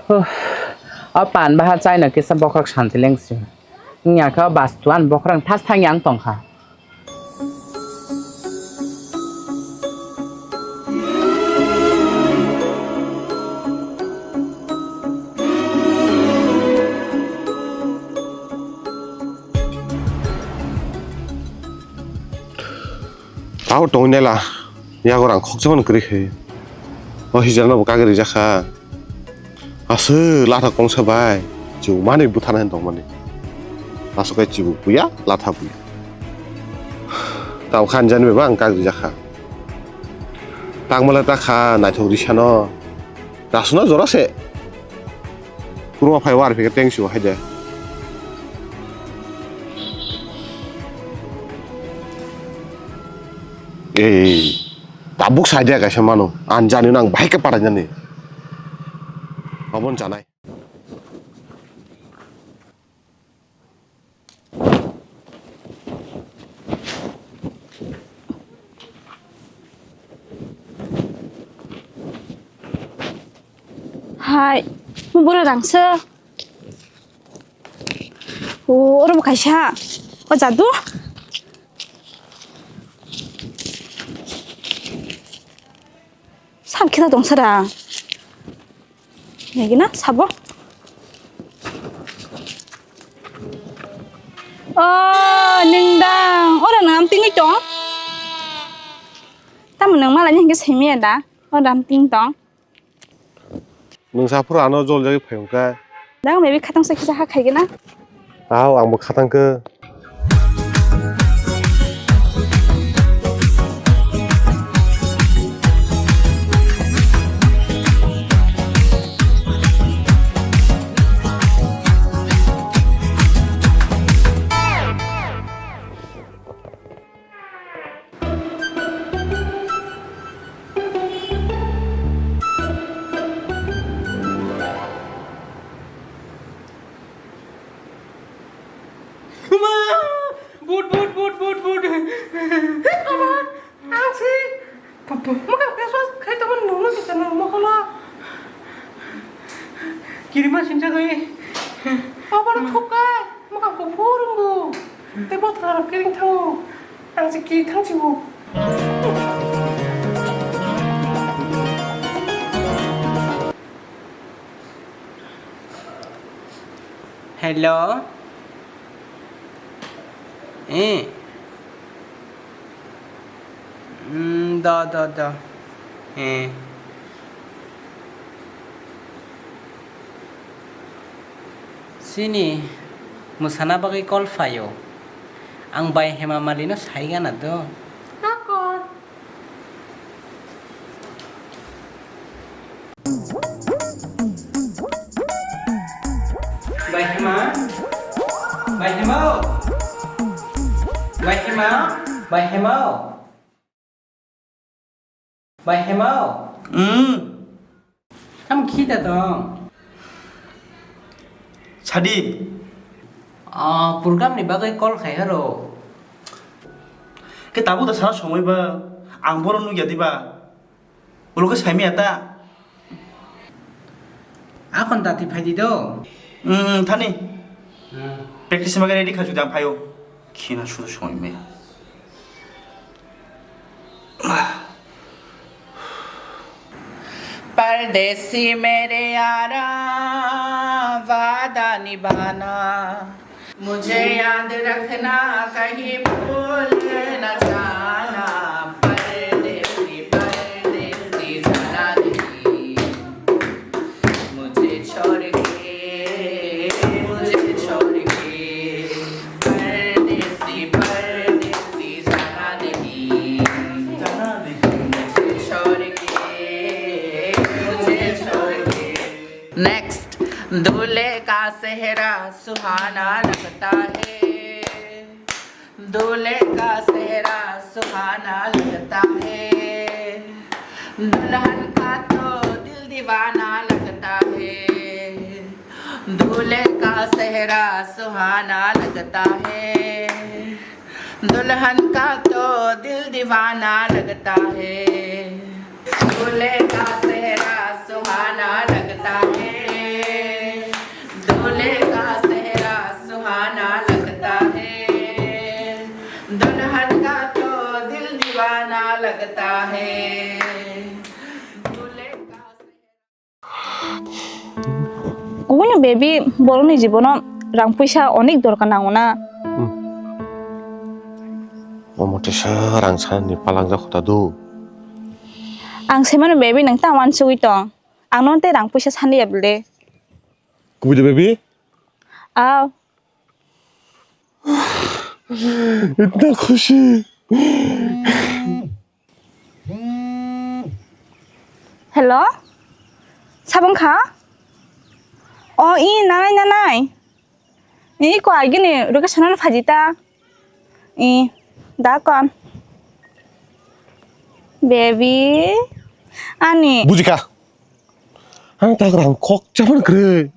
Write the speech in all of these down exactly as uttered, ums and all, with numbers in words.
Huh, o pan baha chaino kisa bokhorok santi lengsi. Wngya khe o bastuan bokhorok thas thangya ang tongkha. Tao tongwi naila, yago rang khoksa phano kwrwi khe. O hijra no bo kagwi rijak kha. Aswk latha kongsa bai, chibuk manwi buthana hin tongmani. Aswk kai chibuk buya, latha buya. Tao khan jani bai ba ang kagwi rijak kha. Tangmala ta kha, naithok risano. Rasuna jora se. Kuruma phai war phika teng sibo haide. Ei, tabuk saide kaisa mano. An jani nang bahai khe parai jani. Abon janai. Hai, mo bura rangsa. O, oro bo kaisa. O jadu. Sab kheno tong sara. Nai gina sabo. O, ningdang. Ora nang tingwi tong. Tamo nang mala ni hingke simi da. Ora am ting tong. Nwng saphuru ano jol jagwi phai hwnkha. Dang maybe khatang sa kisa ha khaigena. Tao ang bo khatang khe. Bud, bud, bud, bud, bud. Ama, ang si. Papa, mokang face wash khai tongmani nungno kisa nung mokolo. Kirima sinjagwi. Papa no thukkai, mokang kuphur wngbo. Tei botol rok kiring thango. Ang se kiri thang si bo. Hello. Eh. Mm, da, da, da. Eh. Sini mwsana bagwi call phaio. Ang bai Hema Malino saigana do. Hakon. Bai Hema. Bai Hema o. Bai Hema. Bai Hema o. Bai Hema o. Hmm. Tamo khi da tong? Sadi. Ah, program ni bagwi call khai haro. Ke tabuk da sana songwi ba ang bono nugya diba? Ulo khe saimaya ta? Akon dati phaidi do. Hmm, thani. Hmm. Practice ma ready kha judi ang phaio. Khina sunu songwi me. Pardesi mere yaara, vada nibhana. Mujhe yaad rakhna, kahin bhul na jana, pardesi, pardesi jana nahi, mujhe chhod ke, mujhe chhod ke, pardesi, pardesi jana nahi, mujhe chhod ke, mujhe chhod ke. Next, दूल्हे का सेहरा सुहाना लगता है, दूल्हे का सेहरा सुहाना लगता है, दुल्हन का तो दिल दीवाना लगता है, दूल्हे का सेहरा सुहाना लगता है। दुल्हन का तो दिल दीवाना लगता है, दूल्हे का सेहरा सुहाना लगता है, Kubui no baby, borok ni jibono rang puisa onek dorkar nango na. Hmm. Omo teisa rang sanani palangjak kho ta do. Ang se mano baby, nwng ta wansugwi tong. Ang nono tei rang puisa sani ya bwle. Kubui de baby? Aw. Itna khushi. Hello? Sabong kha? O, i, nanai, nanai. I, ko agini, ruka sono phaji ta. I, da kon. Baby, ani. Bujikha. Ang tak rang kok chapan kre.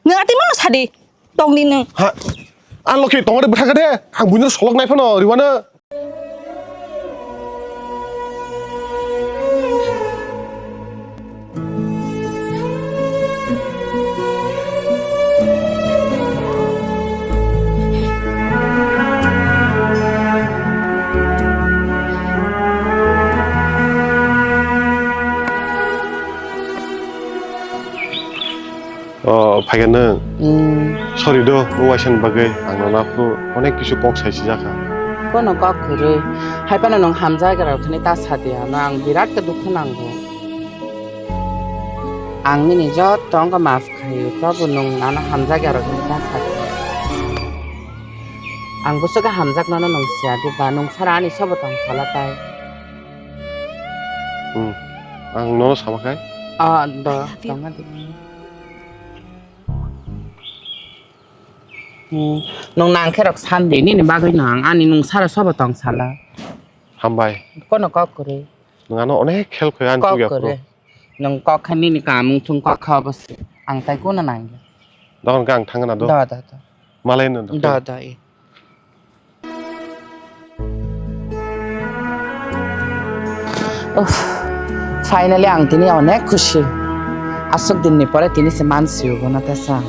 Nwng atwi mano sadi, tongdi nwng. Ha, ang lokhi tongmani bwkha khe de, ang buino solok nai phano, riwano. O, phaikha nwng. Hmm. Sorry do, o waisa ni bagwi ang nono aphuru onek kisu kok sai sijak kha. Kono kok kwrwi. Hai phano nwng hamjakra rok thani ta sadi ano ang birat khe dukhu nango. Ang nini joto wngkha maaf khaio, tobo nwng ano hamjakra rok thani ta sadi. Ang bwswk khe hamjakmano nwng siya diba, nwng sara ani sobo tong sala tai. Hmm. Ang nono sama khai? O, do, tongma di. Hmm, nwng nang khe rok sandi, nini bagwi no ang ani nwng sara sobo tong sala. Hambai. Kono kok kwrwi. Nwng ano onek khel khoi ani kok chukya kwrwi. Phuru. Nwng kok kha nini kamung thung kok kha obo se. Ang tai kono nangya. Dohon khe ang thangna do. Do, do, do. Malai no do. Do, do, i. Uff, finally ang tini onek khusi. Aswk dinni pore tini se mansi ugo na tesa.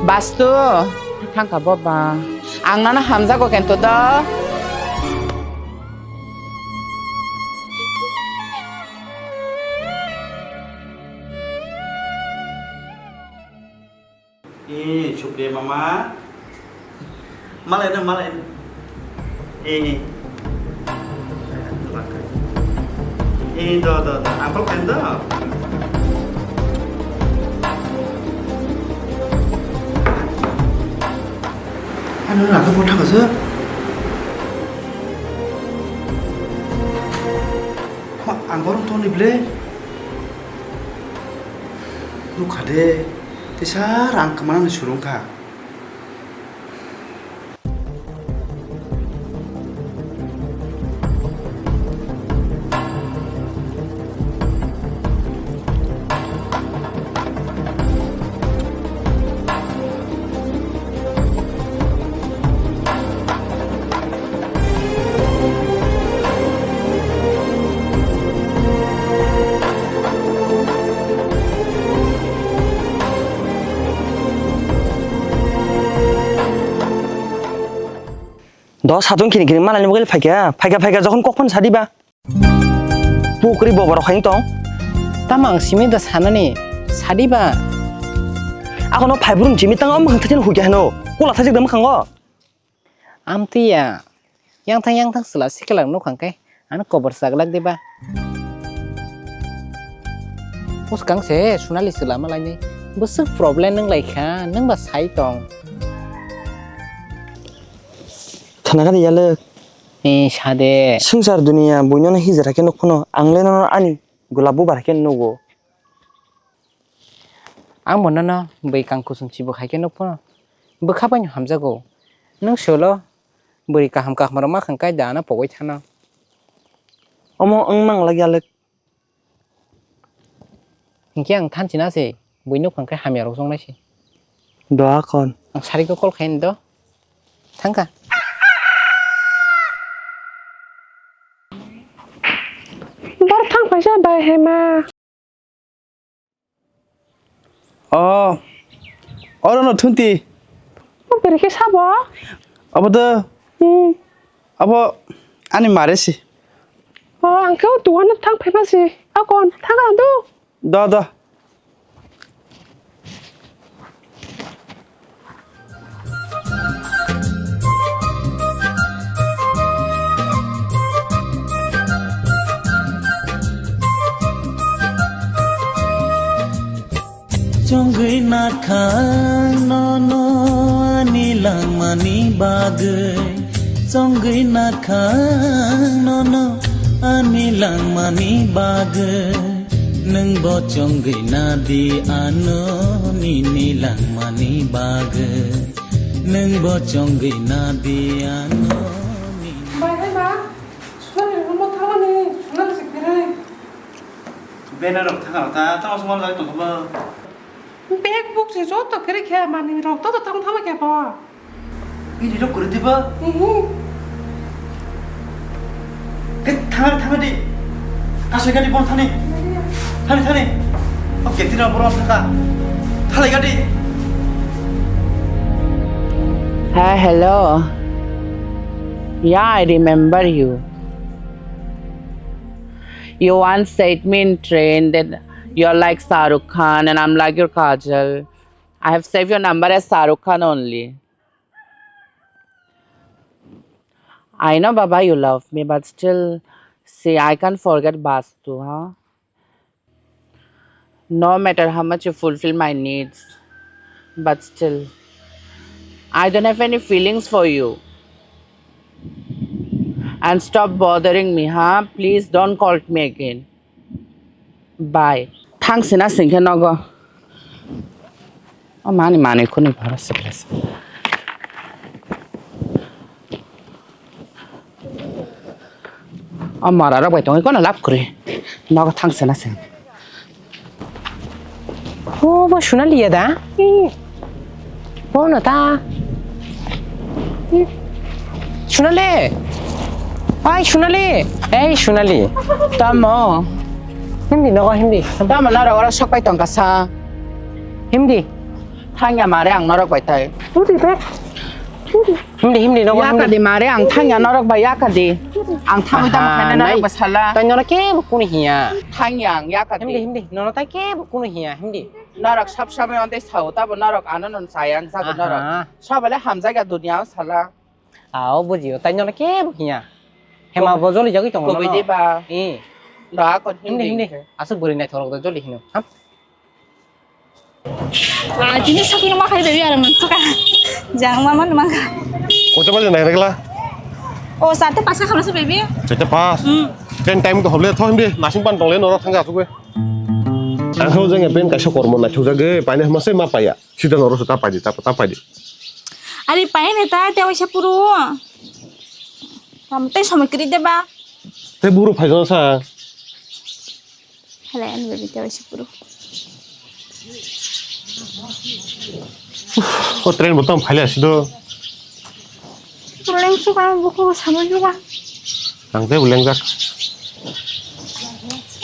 Bastu, thangka boba. Ang nana hamjago kento do. Eh, Supriya mama. Malai no, malai no. Eh, eh. Eh, do, do, do. Ang kok pen do. Ano na to botha ko sir. Ma, ang borok to ni ble. Nukha de. Tisa rang kwmana ni surung kha. Do satung kini kini malani mobile phaikha, phaikha, phaikha, jokhon kokphano sadi ba. Pukri boborok hai tong. Tamo ang simi da sanani, sadi ba. Akono phaibrung jimi tang am hang thajin hukya hano. Kula thajik da mukhango. Amtwi ya. Yang thang yang thang sela sikla nukhang khe. Ano kobor chaglak diba. Uskang se Sonali sela malaini. Bwswk problem nang lai kha, nang ba sai tong. Khana gani yalwk. Eh, sade. Swngchar duniya buino no hijra khe nuk phano, ang le nono ani gulab bubar khe nugo. Ang bo nono bwi kang kusum chibo hai khe nuk phano, bwkha bai no hamjago. Nwng solo bwrwi kaham kaham rok ma khang kai da ano pogwi thano. Omo wng mang lak yalwk. Hinkhe ang thanchina se, buino phang khe hamya rok chongnai se. Doa kon. Ang sari ko call khaini do. Thangkha. Bor thang paisa bai hema. O, oro no thunti. O beri khe sabo? Abo do. Hmm. Abo ani mare si. O, ang khe o dukan no thang phai ma si. Akon thang ang do. Do, do. Chongwi nakhang nono ani langmani bagwi, chongwi nakhang nono ani langmani bagwi, nwngbo chongwi nadi ano nini langmani bagwi, nwngbo chongwi nadi ano nini. Bai hai ma, Sunani room o thangmani, Sunani se kwrwi. Bena rok thang rok ta, tamo sumar jai tong ba. Bag buk se joto kiri khe mani rok to to tong thama khe bo. Ini rok kuri diba? Mhm. Ke thang thang di. Kasoi gadi bon thani. Thani thani. Oke, tira boron thaka. Thalai gadi. Hi, hello. Yeah, I remember you. You once said me in train that you're like Shah Rukh Khan and I'm like your Kajal. I have saved your number as Shah Rukh Khan only. I know, Baba, you love me, but still, see, I can't forget Bastu, huh? No matter how much you fulfill my needs, but still, I don't have any feelings for you. And stop bothering me, huh? Please don't call me again. Bye. Thang sina singkhe nogo. O mani manwi khuni bhara siklesa. O mora rok bai tongwi kono lab kwrwi. Nogo thang sina sing. O bo Sunali ya da? Bono ta. Sunali. Ai Sunali. Ei Sunali. Tamo. Hindi nogo hindi. Tamo norok oro sok pai tongka sa. Hindi. Thangya mare ang norok bai tai. Hindi te. Hindi hindi nogo hindi. Yakadi mare ang thangya norok bai yakadi. Ang thangwi tamo khaina norok bai sala. Tai nono kebo kunu hiya. Thangya ang yakadi. Hindi hindi nono tai kebo kunu hiya hindi. Norok sab samai onde sao tabo norok ano non sayang jago norok. Aha. Sobale hamjaga dunia o sala. Ao bujio tai nono kebo hiya. Hema bo joli jagwi tongo. Koboi de ba. Eh. Da kon hindi hindi. Asuk buri nai thorok do joli hino. Ham. Ah, tini shopping ma khai debi ara man suka. Jang ma man ma. Kota baje nai regla? O sarte pas ka khamla se baby. Sarte pas. Hmm. Ken time to hoble thon de nasing pan tongle norok thangga asuk. Ang ho jeng ben kaisa kormo naithok jagwi paine hama se ma paya. Sida norok se ta paidi ta ta paidi. Ari paine ta te waisa puru. Tam te somoi kri de ba. Te buru phaijo sa. Hele ani baby te waisa puru. O train bo tam phaile asi do. Problem su kan buku sama juga. Ang tei ulengjak.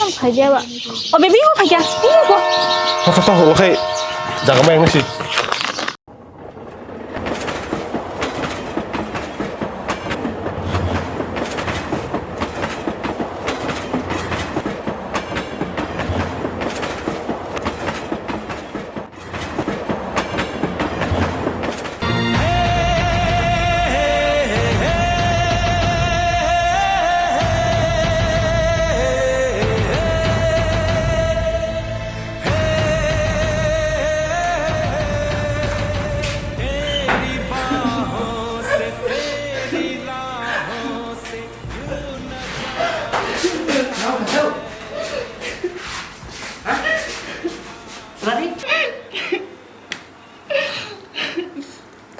Ang phai dia ba. O baby ko phai dia. Ini ko. Tho tho tho ulo khai. Jaga mai ang si.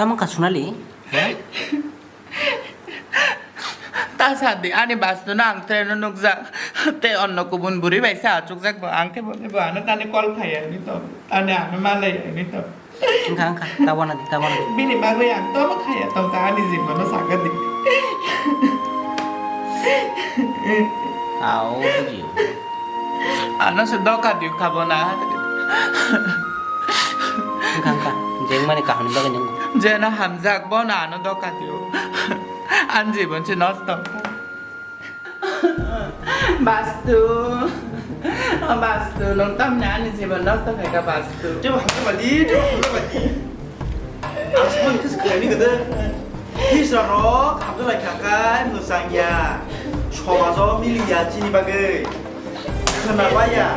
Tamo ka Sunali? Ha? Ta sadi ani bas no ang train no nukjak. Te onno kubun buri bai sa achukjak bo ang khe bo bo ano tani call khai ani to. Tani ano malai ani to. Engka engka tawana di tawana di. Bini bagwi ang tobo khaya tongkha ani jibono sakha di. Ao buji. Ano se doka di khabona. Engka engka jengmani kaham bagwi nung. Jena hamjak bono ano doka di. Ani jibon se nosto. Bastu. O Bastu, nwng tamni ani jibon nosto khaikha, Bastu. Tebo hamjak badi, tebo hamjak badi. Ang sabo hwnkhe se khaini gede. Hisra rok hamjak lai kha kai mwchang ya. Somajo mili ya chini bagwi. Khwna baya.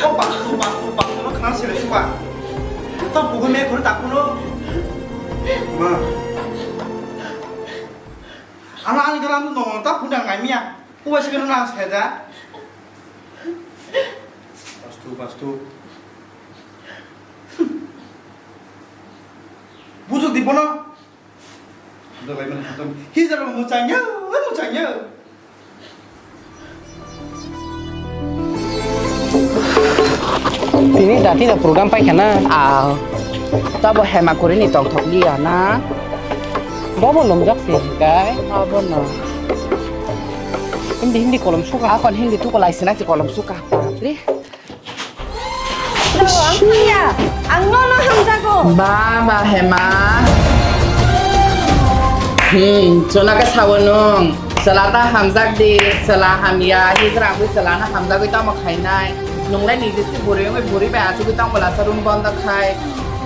O Bastu, Bastu, Bastu no khna sele suba. Tamo bugo me khoro takuno. Ma. Ano ani galam no ta phundang ngai miya. Uba sikeno na saida. Bastu, Bastu. Bujuk di bono. Hijab muchangyo, muchangyo. Tini dati na program pai khana. Ah, tabo hema kuri ni tong thok liya na. Bobo lomjak si kai. Abo no. Hindi, hindi kolom suka. Akon hindi tu kolai sina si kolom suka. Bapre. Ang thangya, ang nono hamjago. Ba, ba, hema. Hmm, chwla khe sawi nwng. Chwla ta hamjak di, chwla hamya, hijra wngwi chwla no hamjagwi tamo khainai. Nwng lai niji si bwrwi wngwi bwrwi bai achugwi tamo lasa room bondo khai.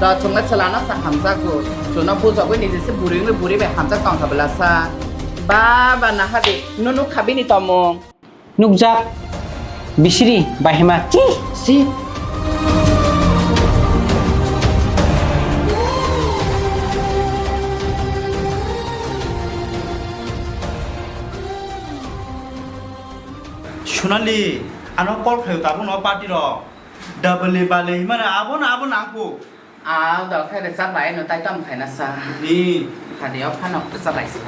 To chwng lai chwla no sa hamjago. Chwla no bujagwi niji si bwrwi wngwi bwrwi bai hamjak tongkha bwlasa. Ba, ba, naha di, no nuk kha bini tomung. Nukjak, bisiri, bahima, chi, si. Sonali, ano call khlaio tabuk no party rok. Double bale himani abo na abo nangkuk. Ah, dol khe rwchap bai no tai tamo khaina sa. Ni. Thani o phano rwchap bai si.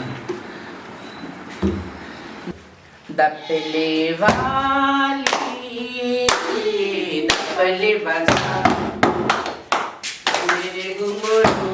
Dapele wali, dapele baja. Mere gunguru